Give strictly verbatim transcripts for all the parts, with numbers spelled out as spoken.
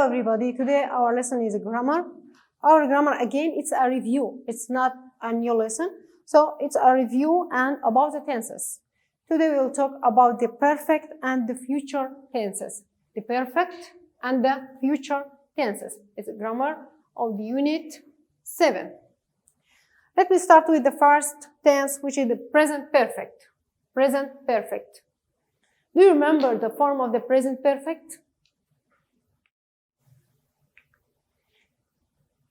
Hello everybody, today our lesson is grammar. Our grammar again, it's a review. It's not a new lesson. So it's a review and about the tenses. Today we will talk about the perfect and the future tenses. The perfect and the future tenses. It's grammar of the unit seven. Let me start with the first tense, which is the present perfect. Present perfect. Do you remember the form of the present perfect?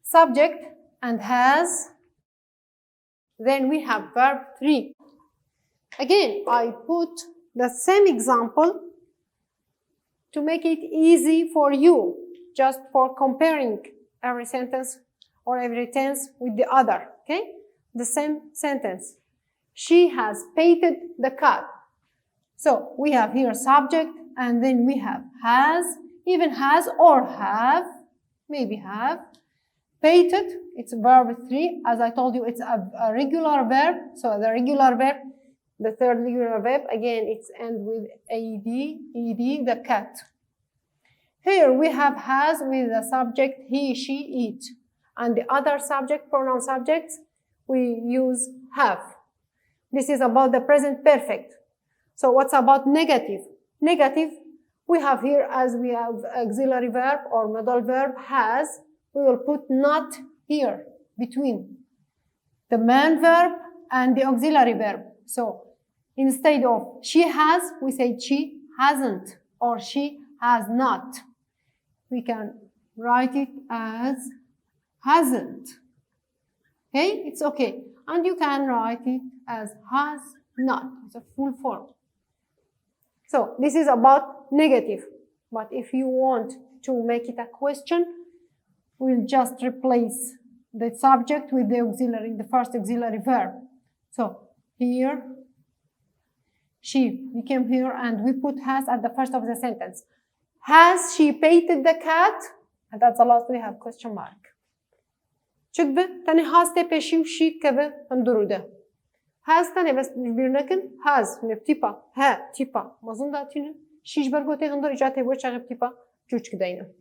Subject and has. Then we have verb three. Again, I put the same example to make it easy for you, just for comparing every sentence or every tense with the other, okay? The same sentence. She has painted the cat. So we have here subject, and then we have has, even has or have, maybe have. Painted, it's verb three. As I told you, it's a, a regular verb. So the regular verb, the third regular verb, again, it's end with A D, E D, the cat. Here we have has with the subject he, she, it. And the other subject, pronoun subjects, we use have. This is about the present perfect. So what's about negative? Negative, we have here, as we have auxiliary verb or modal verb has, we will put not here between the main verb and the auxiliary verb. So instead of she has, we say she hasn't or she has not. We can write it as hasn't. Okay, it's okay. And you can write it as has not. It's a full form. So this is about negative. But if you want to make it a question, we'll just replace the subject with the auxiliary, the first auxiliary verb. So here, she. We came here and we put has at the first of the sentence. Has she painted the cat? And that's the last we have question mark. Çi dibe? Tenê has tê pêşî û she dikeve hundirû de. Has tenê bes ji bîr nekin. Has, hûn ê bi tîpa he, tîpa mezin de tînin. She ji ber ku tê hundir, îca tê wê çaxê bi tîpa çûçik deynin.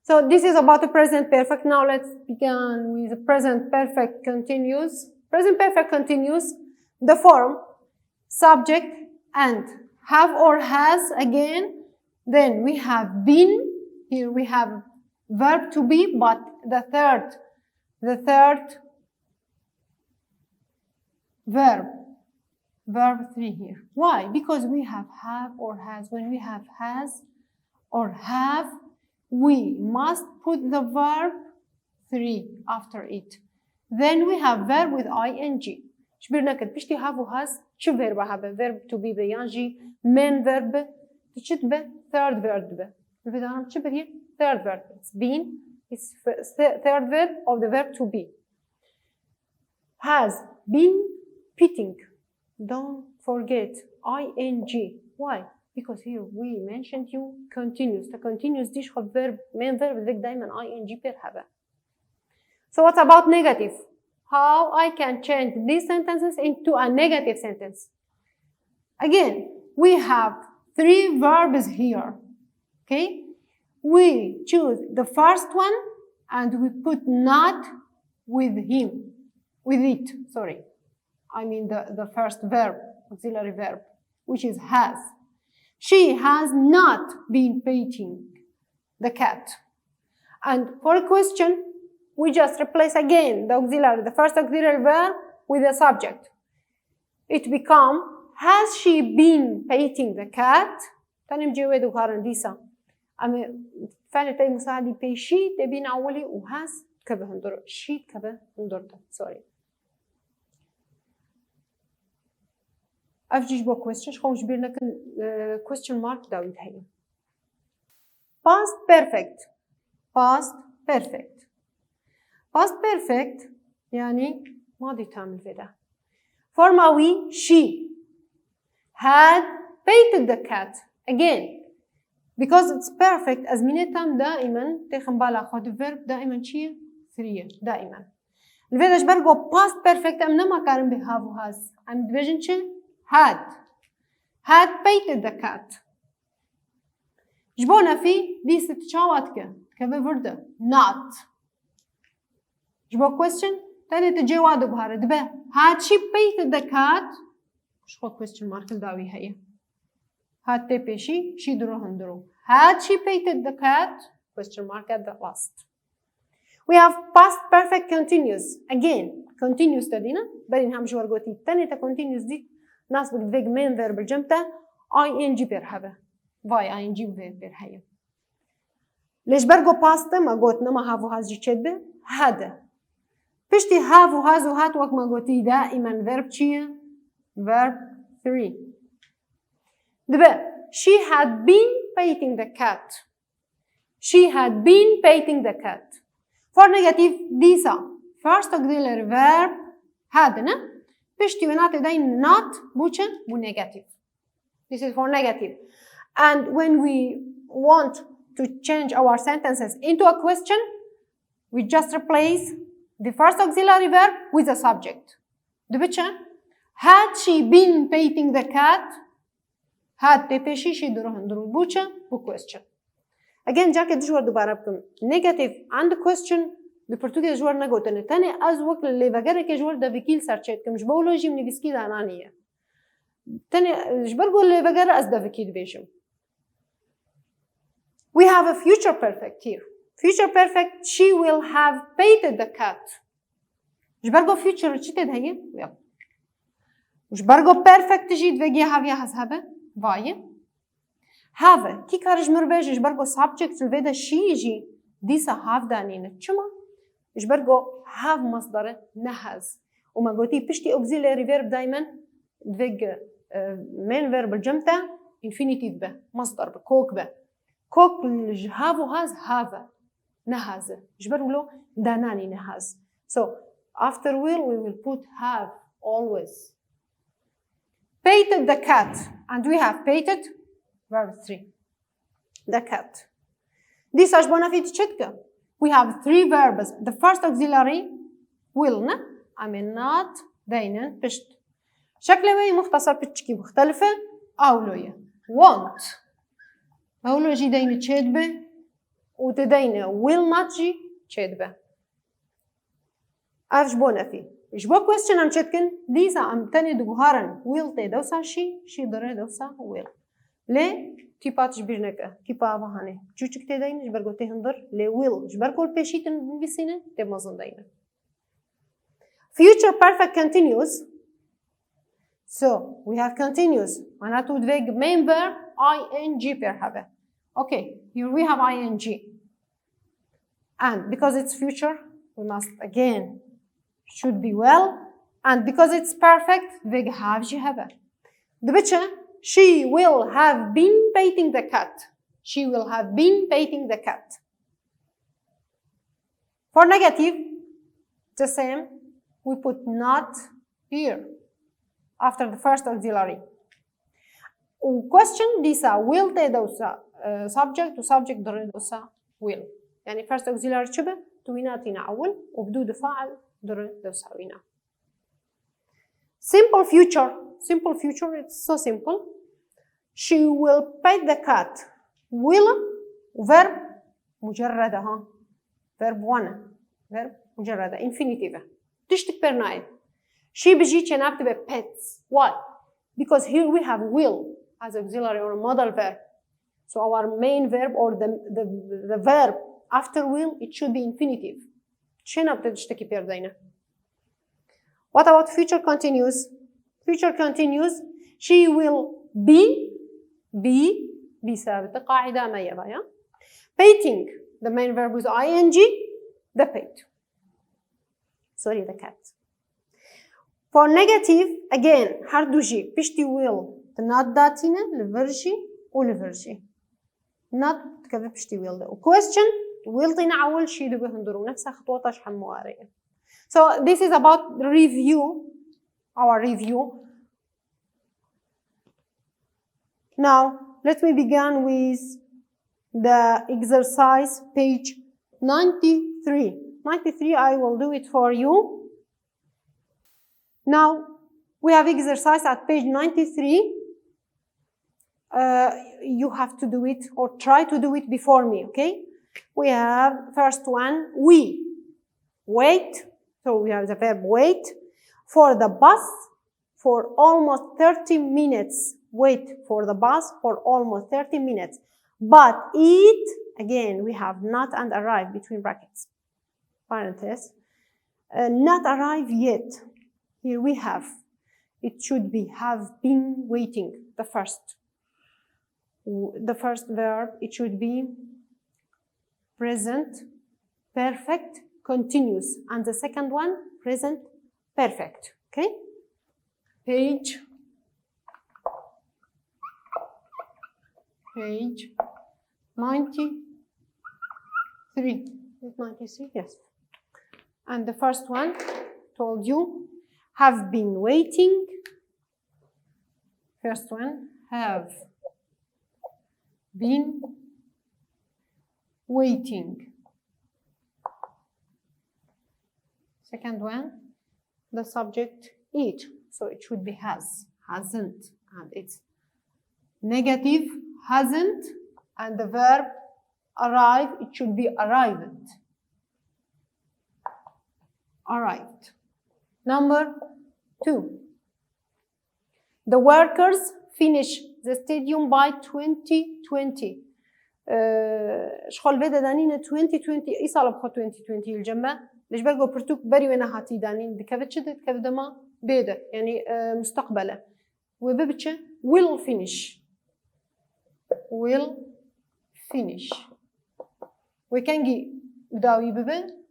So this is about the present perfect. Now let's begin with the present perfect continuous. Present perfect continuous, the form subject and have or has again. Then we have been. Here we have verb to be, but the third, the third verb, verb three here. Why? Because we have have or has. When we have has or have, we must put the verb three after it. Then we have verb with I N G. Ji bîr nekin, piştî have û has çi verba hebe? Verb to be be yan jî main verb be. Tu çi dibe? Third verb dibe. Li vê danan çi biriye? Third verb. It's been. It's f-, th-, third verb of the verb to be. Has been painting. Don't forget I N G. Why? Because here we mentioned you continuous. The continuous diş xwe verb, main verb dibek daimen I N G pêr hebe. So what about negative? How I can change these sentences into a negative sentence? Again, we have three verbs here. Okay? We choose the first one and we put not with him, with it, sorry. I mean the, the first verb, auxiliary verb, which is has. She has not been painting the cat. And for a question, we just replace again the auxiliary, the first auxiliary verb with the subject. It become, has she been painting the cat? Tenê em cê wê diguherin dîsa. Em ê felê tey musaedî pê she tê bîna welî û has dikeve hundir, she dikeve hundir de. Sorry. Ev jî ji bo question, ji xwe ji bîr nekin, e, question mark dawî de heye. Past perfect. Past perfect. Past perfect, yanî madî tam li vê de. Forma wî, she had painted the cat. Again, because it's perfect, ezmînê tam daimen têxin bala xwe, di verb daimen çi ye? Three ye, daimen. Li vê de ji ber ku past perfect em nema karin bê have û has. Em dibêjin çi? Had. Had painted the cat. Ji bo nefî, dîsa tu çawa dike? Dikeve vir de. Not. Ji bo question, tenê tu cê wa diguhere. Dibe, had she painted the cat? Ji xwe question mark li dawî heye. Had tê pêşî, she di ro hundir û. Had she painted the cat? Question mark at the last. We have past perfect continuous. Again, continuous te dîne. Berîn hem ji wer gotî. Tenê te continuous dît. Nas bik divê main verb li cem te I N G pêr hebe. Vay I N G verb pêr heye. Lê ji ber ku past e, me got nema have û has jî çêdibe, had e. Piştî have û has û had wek me gotî daîmen verb çi ye? Verb three. Dibe, she had been painting the cat. She had been painting the cat. For negative, dîsa first auxiliary verb had ne? Piştî wê natê daîn not bû çi? Bû negative. This is for negative. And when we want to change our sentences into a question, we just replace the first auxiliary verb with a subject. Dibe çi? Had she been painting the cat? Had tê pêşî, she di ro hundir û bû çi? Bû question. Again, careke dî ji we dubare bikim. Negative and question di pirtûkê ji we negotine. Tenê ez wek lêvegerekê ji we devikî li ser çêdikim. Ji bo wilo jî min nivîskî dananî ye. Tenê, e, ji ber ku lêveger e ez devikî dibêjim. We have a future perfect here. Future perfect, she will have painted the cat. Ji ber ku future çi tê de heye? Will. Ji ber ku perfect jî divê giya have ya has hebe? Vaye. Have. Kî kare ji min re bêje, ji ber ku subject li vê de she jî dîsa have danîne. Çima? Ji ber ku have masdar e, ne has. Û me gotî piştî auxiliary verb daîmen divê, e, main verb li cem te infinitive be, masdar be, kok be. Kok ji have û has have e, ne has e. Ji ber wilo dananîne has. So, after will, we will put have always. Painted the cat. And we have painted, verb three. The cat. Dîsa ji bo nefî tu çi dike? We have three verbs. The first auxiliary will ne? Em ê not deynin pişt. Şeklê wê yî muxtesar piçikî muxtelif e. Ewlo ye. Want. Ewlo jî deyni çêdibe. Û tu deyni will not jî çêdibe. Ev ji bo nefî. Ji bo question em çê dikin, dîsa em tenê diguharin will tê dewsa she, she dire dewsa will. Lê tîpa tu ji bîr neke, tîpa ava hanê. Çûçik tê deyne, ji ber ku tê hundir, lê will, ji ber ku li pêşî tu nivîsîne, tê mezin deyne. Future perfect continuous. So, we have continuous. Mana tu divê main verb I N G pêr hebe. Okay, here we have I N G. And because it's future, we must again should be will. And because it's perfect, divê have jî hebe. Dibe çi? She will have been painting the cat. She will have been painting the cat. For negative, the same, we put not here after the first auxiliary. Û question dîsa will tê dewsa, e, subject û subject dire dewsa will. Yani first auxiliary çi be? Tu wîna tîne ewil û bi dû di fail dire dewsa wîna. Simple future. Simple future, it's so simple. She will pet the cat. Will, verb mucerrede ha. Verb one. Verb mucerrede. Infinitive. Tiştik pêr nayê. She bi jî çênab dibe pets. Why? Because here we have will as auxiliary or modal verb. So our main verb or the, the, the verb after will, it should be infinitive. Çênab te tiştekî pêr deyne. What about future continuous? Future continuous, she will be, be, be sabit. Qaîda me ye vaya. Painting, the main verb with I N G, the paint. Sorry, the cat. For negative, again, her du jî piştî will di not datîne, li vir jî û li vir jî. Not dikeve piştî will de. Û question, will tîne ewil, she dibe hundir û nefsa xitwata ji hemû ware ye. So this is about review, our review. Now, let me begin with the exercise, page ninety-three. Ninety-three, I will do it for you. Now, we have exercise at page ninety-three. Uh, you have to do it or try to do it before me, okay? We have first one, we wait. So we have the verb wait for the bus for almost thirty minutes. Wait for the bus for almost thirty minutes. But it, again, we have not and arrive between brackets. Parenthesis. Uh, not arrive yet. Here we have, it should be have been waiting, the first. W- The first verb, it should be present perfect continuous. And the second one, present perfect. Okay? Page, page ninety-three. Is ninety-three? Yes. And the first one, told you, have been waiting. First one, have been waiting. Second one, the subject it. So it should be has, hasn't. And it's negative, hasn't. And the verb arrive, it should be arrived. Arrived. Number two. The workers finish the stadium by twenty twenty. Ee, şixwe li vê de danîne twenty twenty, îsal bi xwe twenty twenty li cem me. Li ji ber ku pirtûk berî wê nehatî danîn, dikeve çi de? Dikeve dema bê de. Yanî, e, mustaqbel e. Wê bibe çi? Will finish. Will finish. Wê kengî bi dawî bibe?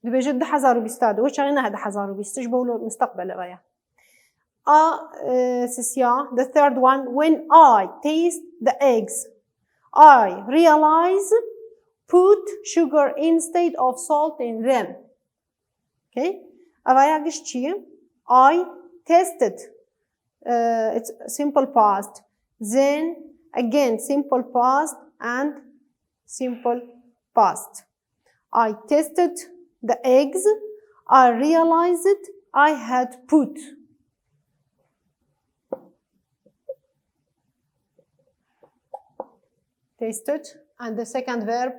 Dibêje du hezar û bîst de. Wê çaxê nehe du hezar û bîst. Ji bo wilo mustaqbel e vaya. A, e, sisiya, the third one, when I taste the eggs, I realize put sugar instead of salt in them. Okay? Evaya giş çi ye? I tasted. Uh, it's simple past. Then again, simple past and simple past. I tasted the eggs. I realized I had put. Tasted. And the second verb,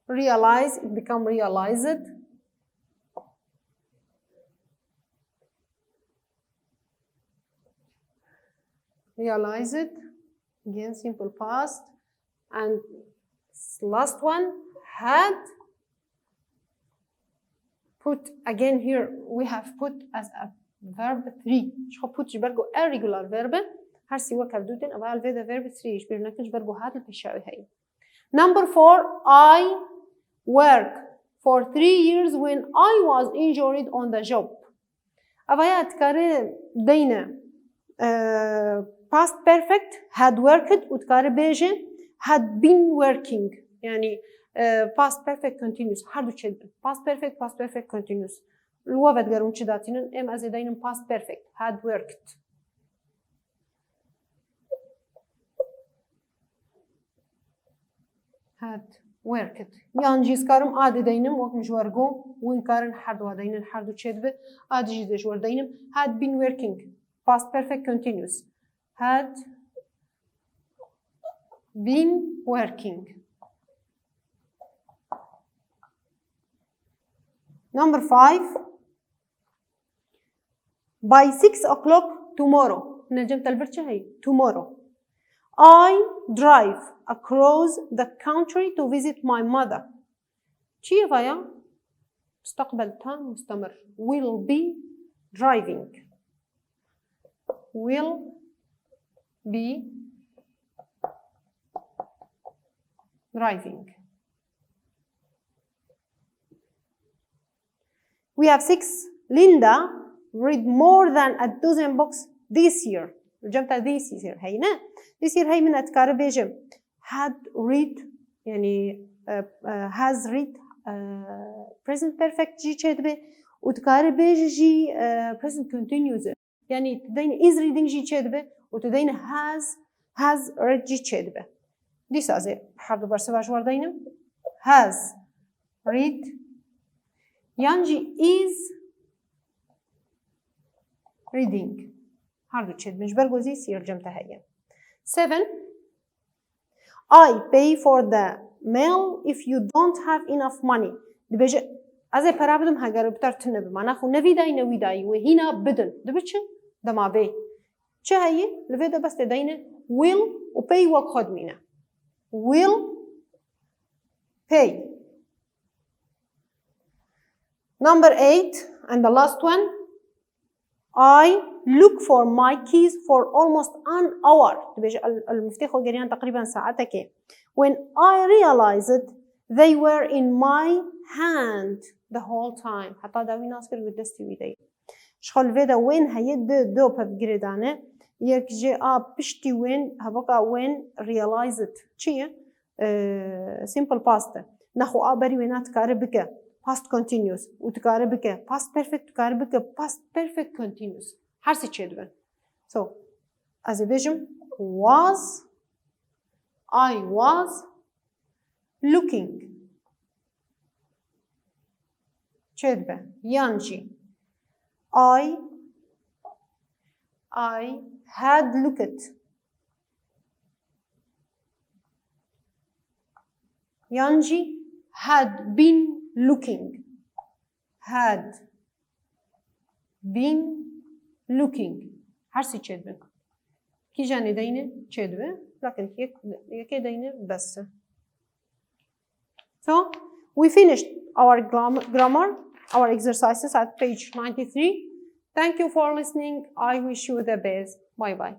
realize, it become realized. Realized. Again, simple past. And s-, last one, had put. Again, here we have put as a verb three. Ji xwe put ji ber ku irregular verb e. Her sî wek hev dû tên, eva li vê de verb three ji bîr nekin, ji ber ku had li pêşiya wê heye. Number four, I work for three years when I was injured on the job. Eva ya dikare deyne, e, past perfect, had worked, û dikare bêje had been working. Yanî, e, past perfect continuous. Her du çêdibin. Past perfect, past perfect continuous. Li we vedigerin çi datînin? Em ez ê deynim past perfect. Had worked. Had worked. Yan jî ez karim a dideynim, wek min ji we re got, hûn karin her du deynin, her du çêdibe. A di jî de ji we re deynim. Had been working. Past perfect continuous. Had been working. Number five. By six o'clock tomorrow. Hûn li cem te li vir çi heye? Tomorrow. I drive across the country to visit my mother. Çi ye vaya? Mustaqbel tam mustemir. Will be driving. Will be driving. We have six. Linda read more than a dozen books this year. Li cem te this year heye, ne? This year heye, min ez dikare bêjim had read, yanî, e, e, has read, e, present perfect jî çêdibe û dikare bêje jî, e, present continuous. Yanî tu deyne is reading jî çêdibe û tu deyne has, has read jî çêdibe. Dîsa ez ê her du bersiva ji we re deynim. Has read yan jî is reading. Her du çêdibin. Ji ber ku zî sî L cem te heye. Seven. I pay for the meal if you don't have enough money. Dibêje, ez ê pera bidim heger bi te re tune bima. Naxwe ne vî dayî ne wî dayî. Wê hîna bidin. Dibe çi? Dema bê. Çi heye? Li vê de bes tê deyne will û pay wek xwe dimîne. Will pay. Number eight and the last one. I look for my keys for almost an hour. Dibêje, el, el miftê xwe geriyan teqrîben saetekê. When I realized they were in my hand the whole time. Heta dawî nas kir, got destî wî de ye. Ji xwe li vê de when heye du, du pevgirê dane. Yek jê a piştî when, hevaka when realized. Çi ye? Ee, simple past e. Naxwe a berî wêna dikare bike past continuous û dikare bike past perfect, dikare bike past perfect continuous. Her sî çêdibin. So, ez ê bêjim was, I was looking. Çêdibe. Yan jî I, I had looked. Yan jî had been looking. Had been looking. Her sî çêdibin. Kîjanê deyne çêdibe. Lakin yek, yekê deyne bes e. So, we finished our gram-, grammar, our exercises at page ninety-three. Thank you for listening. I wish you the best. Bye bye.